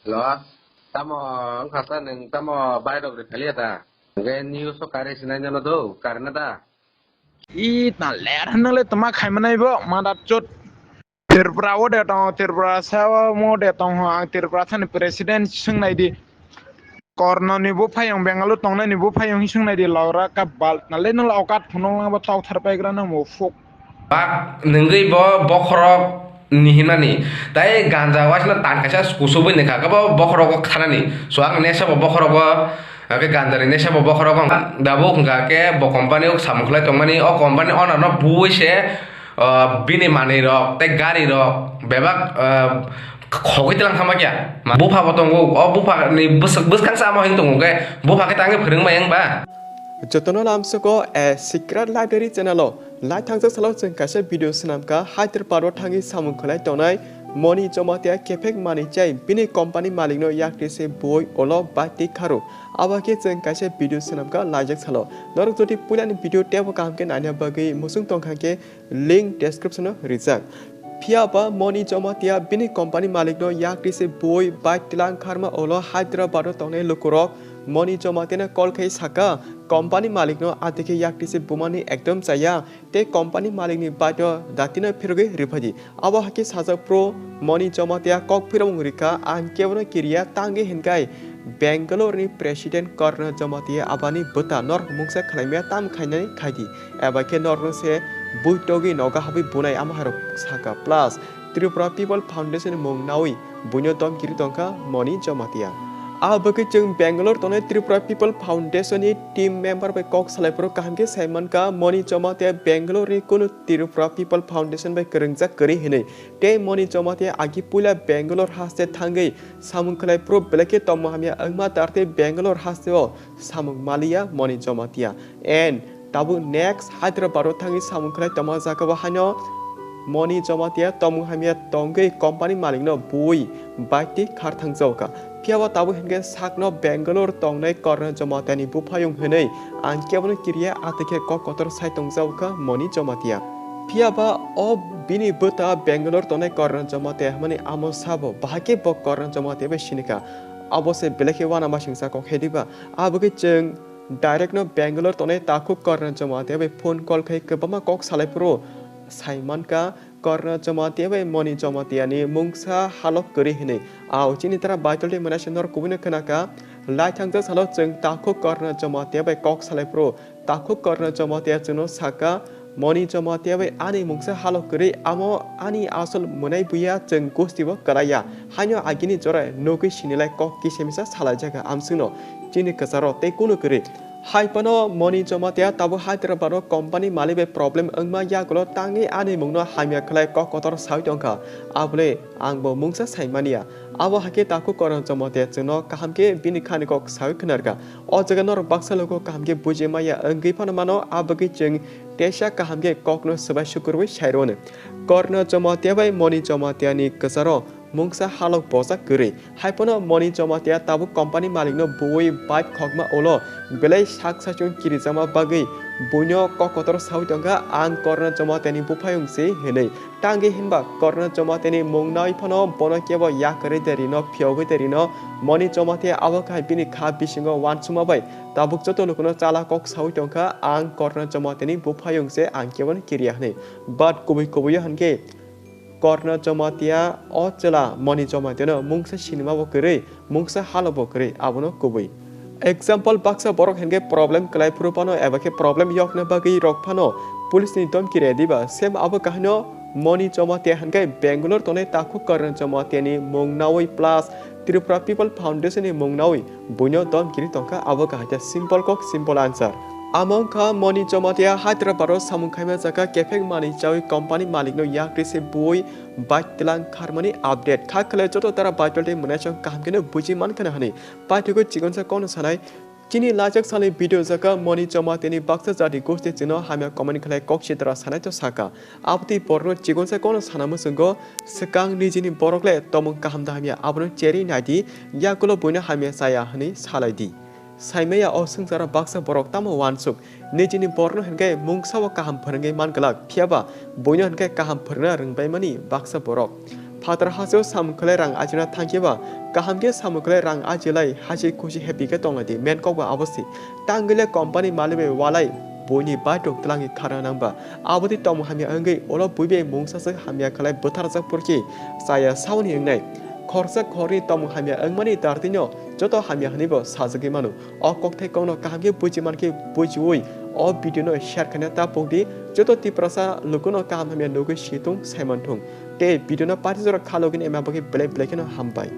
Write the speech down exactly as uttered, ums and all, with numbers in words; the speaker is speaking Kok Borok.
Hello, tamo wngkha ta, nwng tamo bairok rwkha liya ta? Hwnkhe news o kare sinai nono do, kare na da? I ta ler hwnna le tama khaimanai bo, mother chot. Tripura o de tongo, Tripura sa o mo de tongo, ang Tripura sani president swngnai di. Korno ni buphayung, Bengaluru tongnai ni buphayung swngnai di, lora ka bal, na le nang okat phunung lang bo tok thar paigra nang mo phuk. Bak nungwi bo bokhorok ni hinani. Tai ganja waisna tan kaisa kusubui ni kha, bo bokhorok khanani. So ang nesa bo bokhorok, ake ganja ni nesa bo bokhorok. Dabo hwnkha ke bo company o samung khlai tongmani, o company owner no bui se, ah, bini manwi rok tei gari rok bebak, ah, khogwi tlang thangma kya. Bupha bo tongo, o bupha ni bwswk bwskang sa amo hin tongo ke, bupha khe tangwi phwrwng mai wng ba? Jotono lamsoko a secret library channel o lai thangjak salo chwng kaisa video swnamkha, Hyderabad o thangwi samung khlai tongnai Moni Jamatia kephek manwi chai bini company malikno yakti se bui ulo bai twi kharo. Abo khe chwng kaisa video swnamkha laijak salo. Norok jodi puilani video tebo kaham khe naina bagwi muchung tongkha khe link description o rijak. Phiya ba Moni Jamatia bini company malikno yakti se bui bai tlang kharma ulo Hyderabad o tongnai lukurok Moni Jamatia no call khai saka, company malikno atike yakti se bumani ekdom chaya, tei company malikni bike no datino phirogwi riphaidi. Abo hakhe sajak pro Moni Jamatia kok phiramung rikha, ang kebono kiriya tangwi hinkai Bangalore ni president Korno Jamatia abani bwta norok mungsa khlaimaya tam khainani khaidi. Eba khe norokno se buitogwi nogo habwi bunai, amo hairok saka. Plus Tripura People Foundation mung nawi buino domkiri tongkha Moni Jamatia. A bagwi chwng Bangalore tongnai Tripura People Foundation ni team member bai kok salai phuru kaham khe sai mankha, Moni Jamatia Bangalore ni kunu Tripura People Foundation bai kwrwngjak kwrwi hinwi. Tei Moni Jamatia agi puila Bangalore haste thangwi samung khlai phuru belai khe tongma hamya wngma, tar tei Bangalore haste o samung maliya Moni Jamatia. And tabuk next Hyderabad o thangwi samung khlai tongma jaga o haino Moni Jamatia tongmung hamya tongwi company malikno bui bike twi khar thangjaokha. Phiya bo tabuk hinkhe sakno Bangalore tongnai Korno Jamatia ni buphayung hinwi ang kebono kiriya, atwi khe kok kotor sai tongjaokha Moni Jamatia. Phiya ba o bini bwta Bangalore tongnai Korno Jamatia hwnmani amo sabo, bahai khe bo Korno Jamatia bai sinikha. Abo se belai khe uanamasingcha kok he diba? Abo khe chwng direct no Bangalore tongnai takhuk Korno Jamatia bai phone call khai kwbangma kok salai phuru sai mankha, Korno Jamatia bai Moni Jamatia ni mungsa halok kwrwi hinwi. Ao chini tara Baitoldi mwnai se norok kubui no khwnakha. Lai thangjak salo chwng takhuk Korno Jamatia bai kok salai phuru takhuk Korno Jamatia chwngno sakha, Moni Jamatia bai ani mungsa halok kwrwi, amo ani asol mwnai buya, chwng gosti bo kwlaiya. Haino agini jora nugwi sinilai kok kisa misa salaijakha amswkno chini kwcharo tei kunu kwrwi. Hai phano Moni Jamatia tabuk Hyderabad o company malik bai problem wngma yagulo tangwi ani mungno hamya khlai kok kotor saui tongkha. Abole ang bo mungsa sai manya. Abo hakhe takhuk Korno Jamatia chwngno kaham khe bini khani kok saui khwnarkha. O jaga norok baksa logo kaham khe buji maya wngwi phano mano, a bagwi chwng teisa kaham khe kokno swbai sukurwi sai rwno. Korno Jamatia bai Moni Jamatia ni kwcharo mungsa halok bojak kwrwi. Hai phano Moni Jamatia tabuk company malikno buwi bike khokma ulo belai sak sachung kirijama bagwi buino kok kotor saui tongkha, "Ang Korno Jamatia ni buphayung se," hinwi. Tangwi hinba Korno Jamatia ni mung naui phano bono kebo yakarwi de rino, phiyogwi de rino. Moni Jamatia abo khai bini kha bisingo uansukma bai tabuk joto lukuno chala kok saui tongkha, "Ang Korno Jamatia ni buphayung se, ang kebono kiriya," hinwi. But kubui kubui o hinkhe Korno Jamatia o chwla Moni Jamatia no mungsa sinima bo kwrwi, mungsa halo bo kwrwi, abono kubui. Example, baksa borok hinkhe problem kwlai phuru phano eba khe problem yokna bagwi rok phano police ni domki re diba, same abo kahino Moni Jamatia hinkhe Bangalore tongnai takhuk Korno Jamatia ni mung naui plus Tripura People Foundation ni mung naui buino domkiri tongkha, abo kahaikhe simple kok, simple answer. Amo wngkha Moni Jamatia Hyderabad o samung khaima jaga kephek manwi chaui company malikno yakri se bui bike tlang kharmani update. Kha khwlai joto tara Baitoldi mwnai chwng kaham kheno buji mankha na hwnwi. Paithago chikonsa kokno sanai. Chini lajak salni video jaga Moni Jamatia ni baksa jati gosti chwngno hamya comment khlai kok sitra sanai to saka. Aboni borokno chikonsa kokno sana mwswngo, swkang nijini borok le tomung kaham da hamya, abono cherwi naidi, yakulo buino hamya chaya hwnwi salaidi. Saimaya o swngcharo baksa borok tamo uansuk, nijini borokno hinkhe mungsa o kaham phwrwngwi man glak, phiyaba buino hinkhe kaham phwrwngna rwngbaimani baksa borok. Phatar hasteo samung khlai rang ajina thangkhe ba kaham khe samung khlai rang ajilai hasi khusi happy khe tonglaidi, main kok ba abo se. Tangwile company malik bai walai buini baitok twlangwi kharna nangba. Aboni tongmung hamya wngwi ulo bui bai mungsaswk hamya khlai bwtharjak phurkhe chaya sauni wngnai. Khoroksa khoroknwi tongmung hamya wngmani dartwino joto hamya hwnwibo sajagwi mano. O kokthai kokno kaham khe buji mankhe bujiwi o video no share khaina ta pokdi. Joto Tiprasa lukuno kaham hamya nugwi situng saimanthung. Tei video no party jora khalogwi naima bagwi belai belai kheno hambai.